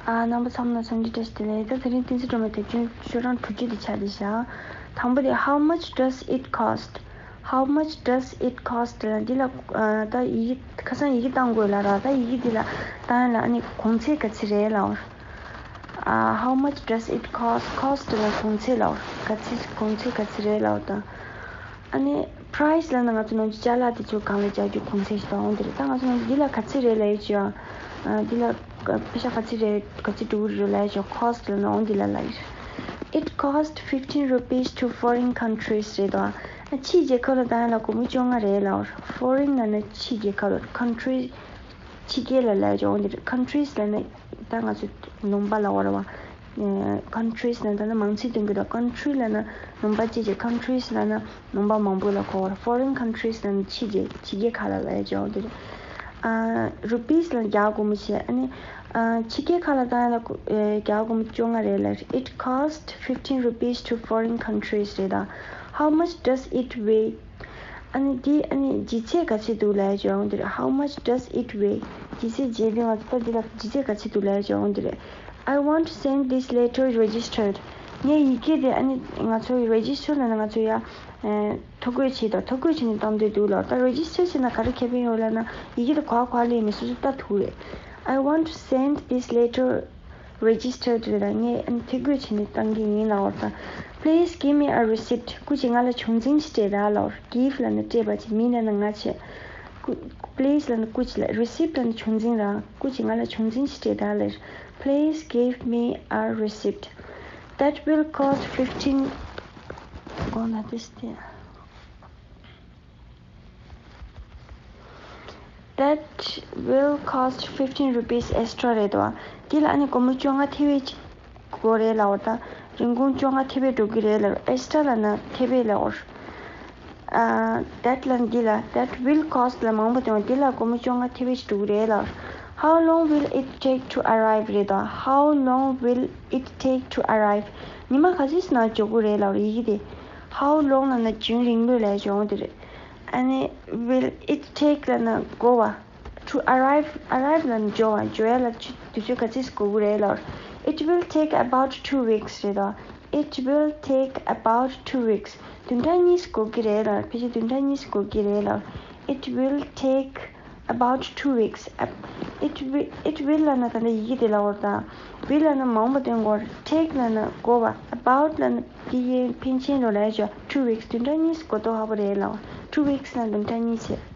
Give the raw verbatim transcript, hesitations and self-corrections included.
ཨ། རྣམ་པ་ཚང་མ་ལ་འཚམས་འདྲི་བཀྲ་ཤིས་བདེ་ལེགས། ད་དེ་རིང་བསྟན་འཛིན་སྒྲོལ་མའི་དེབ་ཐེར་ཤོག་གྲངས་དྲུག་ཅུ་དེ་ཆགས་བསྡད་ཤག་དང་པོ་དེ། How much does it cost? How much does it cost? ལབ་ན་འདི་ལ། ཨ། ད་ཡི་གེ་ཁ་སང་ཡི་གེ་བཏང་དགོས་ལབ་ར། ད་ཡི་གེ་འདི་ལ་བཏང་ཡ་ལ་ཨ་ནི་གོང་ཚད་ག་ཚད་རེད་ལབ་པ། ཨ། How much does it cost? Cost ལབ་ན་གོང་ཚད་ལབ་པ། ག་ཚད། གོང་ཚད་ག་ཚད་རེད་ལབ་པ་དང་། ཨ་ནི་price ལབ་ན་ང་ཚོ་ནམ་རྒྱུན་ཅ་ལག་དེ་ཚོ་སྒང་ལ་སྦྱར་རྒྱུ་གོང་ཚད་ཞིག་དང་འོང་དེ་རེད། ད་ང་ཚོ་ནམ་རྒྱུན་འདི་ལ་ག་ཚད་རེད་ལབ་ཡོད་ཅེ་ཡང་། ཨ། འདི་ལ་པེ་ཤ་ག་ཚད་རེད། ག་ཚད་འགྲོ་གི་རེད་ལབ་ཡོད་ཅེ་ཡང་། Cost ལབ་ན་འོང་འདི་ལ་ལབ་ཡོད། It cost fifteen rupees to foreign countries རེད་དོ། ཨ། ཕྱིའི་རྒྱལ་ཁབ་ལ་བཏང་ཡ་ལ་སྒོར་མོ་བཅོ་ལྔ་རེད་ལབ་པ། Foreign ལབ་ན་ཕྱིའི་རྒྱལ་ཁབ་ལ། Country ཕྱི་རྒྱལ་ལ་ལབ་ཡ་ཅེ་ཡང་འོང་འདི་རེད། Countries ལབ་ན་ད་ང་ཚོ་ལུང་པ་ལབ་པ་རེད་པ། ཨ། countries ལབ་ན་ད་ནི་མང་ཚིག་སྟོན་གྱི་འདུག country ལབ་ན་ལུང་པ་གཅིག་ཅེས། countries ལབ་ན་ལུང་པ་མང་པོ་ལ་གོ་བ་རེད། Foreign countries ལབ་ན་ཕྱི་རྒྱལ། ཕྱི་རྒྱལ་ཁག་ལ་ལབ་ཡ་ཅེ་ཡང་འོང་འདི་རེད། ཨ། rupees ལབ་ན་རྒྱ་སྒོར་མོ་བྱས། ཨ་ནི། ཨ། ཕྱི་རྒྱལ་ཁག་ལ་བཏང་ཡ་ལ་ཨ། རྒྱ་སྒོར་མོ་བཅོ་ལྔ་རེད་ལབ། It cost fifteen rupees to foreign countries རེད་དོ། How much does it weigh? ཨ་ནི་འདི་ཨ་ནི་ལྗིད་ཚད་ག་ཚད་འདུག་ལབ་ཡ་ཅེ་ཡང་འོང་འདི་རེད། How much does it weigh? ལྗིད་ཚད་བརྗེ་དུས་ང་ཚོ་ད་འདི་ལ་ལྗིད་ཚད་ག་ཚད་འདུག་ལབ་ཡ་ཅེ་ཡང་འོང་འདི་རེད། I want to send this letter registered. ངས་ཡི་གེ་དེ་ཨ་ནི་ང་ཚོ་register ལབ་ན་ང་ཚོ་ཡ། ཨ། ཐོ་འགོད་བྱེད་དང་། ཐོ་འགོད་བྱས་ནས་གཏོང་འདོད་འདུག་ལབ། ད་register བྱས་ན་ག་རེ་ཁེ་ཕན་ཡོད་ལབ་ན། ཡི་གེ་དེ་ག་པར་ག་པར་སླེབས་མིན་སོ་སོ་ལྟ་ཐུབ་རེད། I want to send this letter registered རེད་ལ། ངས་ཨ་ནི་ཐད་འགོད་བྱས་ནས་བཏང་གི་ཡིན་ལབ་པ་དང་། Please give me a receipt. སྐུ་མཁྱེན་ང་ལ་བྱུང་འཛིན་ཞིག་སྤྲད་དང་ལབ་པ། Give ལབ་ན་སྤྲད་པ་བྱས། Me ལབ་ན་ང་བྱས། སྐུ། Please ལབ་ན་སྐུ་མཁྱེན་ལབ། Receipt ལབ་ན་བྱུང་འཛིན་རང་། སྐུ་མཁྱེན་ང་ལ་བྱུང་འཛིན་ཞིག་སྤྲད་དང་ལབ། Please give me a receipt. That will cost fifteen. གོང་ན་དེ་སྟེ། That will cost fifteen rupees extra རེད་དོ། འདི་ལ་ཨ་ནི་སྒོར་མོ་བཅོ་ལྔ་ཐེ་བའི་དགོས་རེད་ལབ་པ་དང་། རིན་གོང་བཅོ་ལྔ་ཐེ་བའི་འགྲོ་གི་རེད་ལབ། Extra ལབ་ན་ཐེ་བའི་ལབ་པ། ཨ། That ལབ་ན་འདི་ལ། That will cost ལབ་མང་པོ་བཏོན། འདི་ལ་སྒོར་མོ་བཅོ་ལྔ་ཐེ་བའི་ཞིག་འགྲོ་གི་རེད་ལབ། How long will it take to arrive རེད་དོ། How long will it take to arrive? ཉི་མ་ག་ཚོད་ཙམ་ནང་འབྱོར་གྱི་རེད་ལབ་པ་རེད། ཡི་གེ་དེ། How long ལབ་ན་རྒྱུན་རིང་པོ་ལབ་ཡ་ཅེ་ཡང་འོང་འདི་རེད། ཨ་ནི་will it take ལབ་ན་འགོར་བ། To arrive, arrive ལབ་ན་འབྱོར་བ། འབྱོར་ཡ་ལ་ཅི་དུས་ཚོད་ག་ཚོད་འགོར་གྱི་རེད་ལབ། It will take about two weeks རེད་དོ། It will take about two weeks. བདུན་ཕྲག་གཉིས་འགོར་གྱི་རེད་ལབ། ཕལ་ཆེར་བདུན་ཕྲག་གཉིས་འགོར་གྱི་རེད་ལབ། It will take about two weeks. It will, it will ལབ་ན་ད་ལྟ་ཡི་གེ་དེ་ལབ་པ་དང་། Will ལབ་ན་མང་པོ་བཏོན་དགོས། Take ལབ་ན་འགོར་བ། About ལབ་ན་དེ་ཡི་ཕན་ཆད་ལོ་ལབ་ཡ་ཅེ་ཡང་། Two weeks བདུན་ཕྲག་གཉིས་འགོར་མདོག་ཁ་པོ་རེད་ལབ། Two weeks ལབ་ན་བདུན་ཕྲག་གཉིས་བྱས།